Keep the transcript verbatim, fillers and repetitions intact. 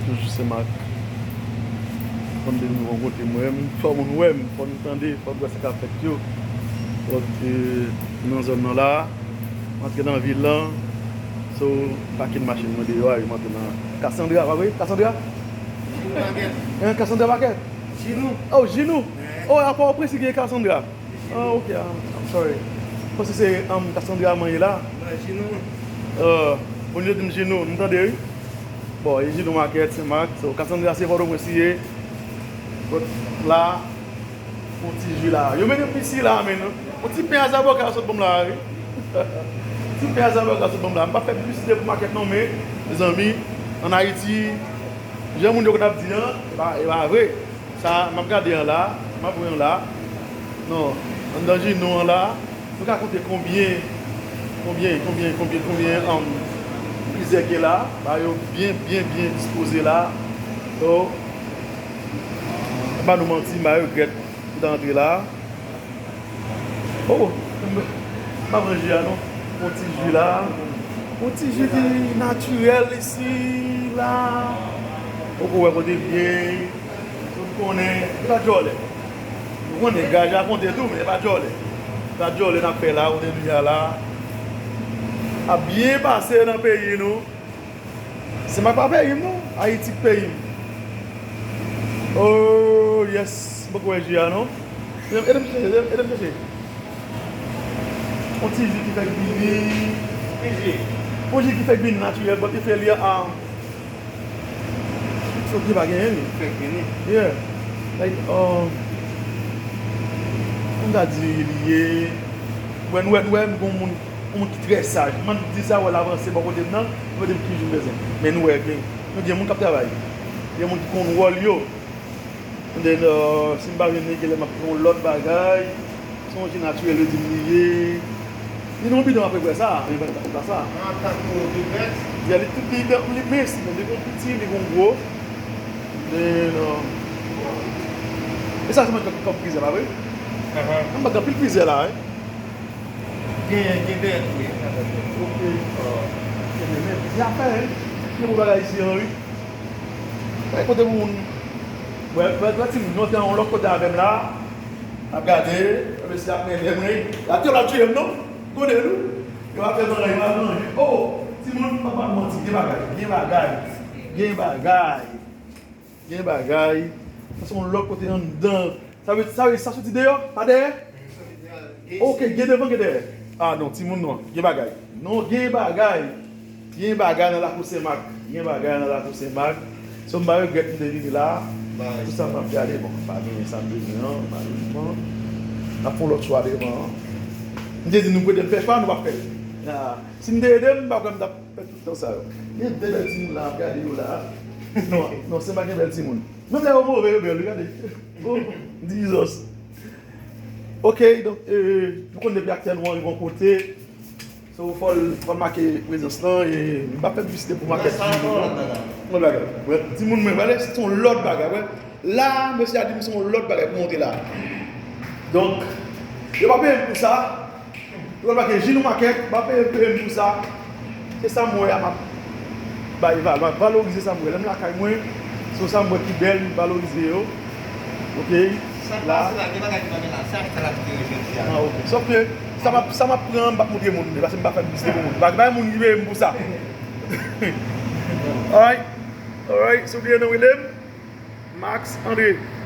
Toujou Sen Mak. Fò n depi nou yon kote m wè m, fò moun wè m, fò n tande, fò n wè sa k ap fèt yo. Donk, e, nan zòn nan la, m antre nan vil lan. So, m pake machin mwen deyò a, e m antre nan Cassandra, pa vre? Cassandra? Jinou Makèt. Hein, Cassandra Market? Jinou. Oh, Jinou. Oh, a Pòtoprens ki gen Cassandra. Ah, ok, ah, I'm sorry. Paske se, um, Cassandra mwen ye la. Mwen Jinou. Euh, bon, yo di m Jinou, nou tande, wi? Bon, e Jinou Market, Sen Mak. So, Cassandra se Pòtoprens li ye. But la, yon ti ji la. Yo mennen m isi la, men yon ti pen a zaboka yo sot ban m la, wi. Ti pen a zaboka sot ban m la. M pa fè piblisite pou makèt non, men, mezanmi, ann Ayiti, jan moun yo konn ap di an, e pa, e pa vre. Sa, m ap gade an la, m ap wè an la. Non, anndan Jinou an la, nou ka konte konbyen, konbyen, konbyen, konbyen, konbyen, um, frizè k gen la. Ba yo byen, byen, byen dispoze la. So, pa ba nou manti, m pa regrèt m t antre la. Oh, m pa pran ji a non. Yon ti ji la. Yon ti ji ki natirèl isi la. Ou ko wè kote l ye. Ou konnen, e pa djòlè. Ou konnen, gaj la konte tou, men e pa djòlè. E pa djòlè n ap fè la, kote nou ye a la. Ap byen pase nan peyi nou. Sen Mak pa peyi m non, Ayiti k peyi m. Oh, yes, m poko wè ji a non. Ede m, ede m chèche, ede m, ede m chèche. Yon ti ji ki fèk vini. Ki ji? Yon ji ki fèk vini natirèl, but li fè li a, so ki pa genyen li. Fèk vini. Yeah. Like, um, kòm ta di li ye. Wè, nou wè, nou wè, m gon moun, yon moun ki trè saj. M di sa, wè l avanse bò kote m nan, nou di m ki jou m bezwen. Men nou wè, gen, nou gen moun k ap travay. Gen moun ki konn wòl yo. And then, uh, si m pa jwenn li, genlè m ap pran yon lòt bagay. Se yon ji natirèl, yo di m li ye. Li nan yon bidon apeprè sa, men pa, pa sa. An tankou duplex? Yeah, li, li, li, li, men si, men li gon piti, li gon gwo. Then, uh, e sa se mwen k ap, k ap frizè la, wi. Anhan. M pa gen anpil frizè la, wi. Gen, gen dèyè tou, wi. Ok. Ok, men, men, se afè, wi. Gen bon bagay isi an, wi. Bay kote pou moun. Wè, wè, wè, timoun, nou te yon lòt kote avè m la. Ap gade, mesye ap mennen mwen. La te la tiye m, non? Konnen nou? Yo ap fè bagay, yo ap manje. Oh, timoun, pa ba m manti, gen bagay, gen bagay, gen bagay, gen bagay. Sa se yon lòt kote anndan. Sa vle, sa vle, sa soti deyò, pa dèyè? Ok, gen devan, gen dèyè. Ah non, timoun non, gen bagay. Non, gen bagay. Gen bagay nan lakou Sen Mak. Gen bagay nan lakou Sen Mak. So, m pa regrèt m te vini la. Tout sa m ap gade, bon, pa genyen sa m bezwen an, malerezman. N ap fè yon lòt chwa devan an. M te di nou pou ede m fè chwa, nou p ap fè l. Ah, si m te ede m, m pa kwè m t ap fè tout tan sa yo. Gen de bèl timoun la, ap gade yo la. Non, non, Sen Mak gen bèl timoun. Menm lè yo move, yo bèl, wi, gade. Oh, Jesus. Ok, donk, euh, nou konn depi aktè nou an rive yon kote. So, fò l, fò l make prezans lan, e m pa fè piblisite pou makèt. Yon bagay. Wè, timoun mwen, wè, se yon lòt bagay, wè. La, mesye a di m se yon lòt bagay pou monte la. Donk, yo pa peye m pou sa. Yo pa peye Jinou Makèt, pa peye, peye m pou sa. Se sa m wè a, m ap bay valè, m ap valorize sa m wè. Lè m lakay mwen, se sa m wè ki bèl, m valorize yo. Ok? Sa k pase la, gen bagay ki pa gen la, se achte l achte yo jodi a. Ah, ok. Sòf ke sa m ap, sa m ap pran, m p ap montre moun li, paske m pa fè piblisite pou moun. Pa, pa gen moun ki peye m pou sa. Alright. Alright, si w bliye non, rele m Max André.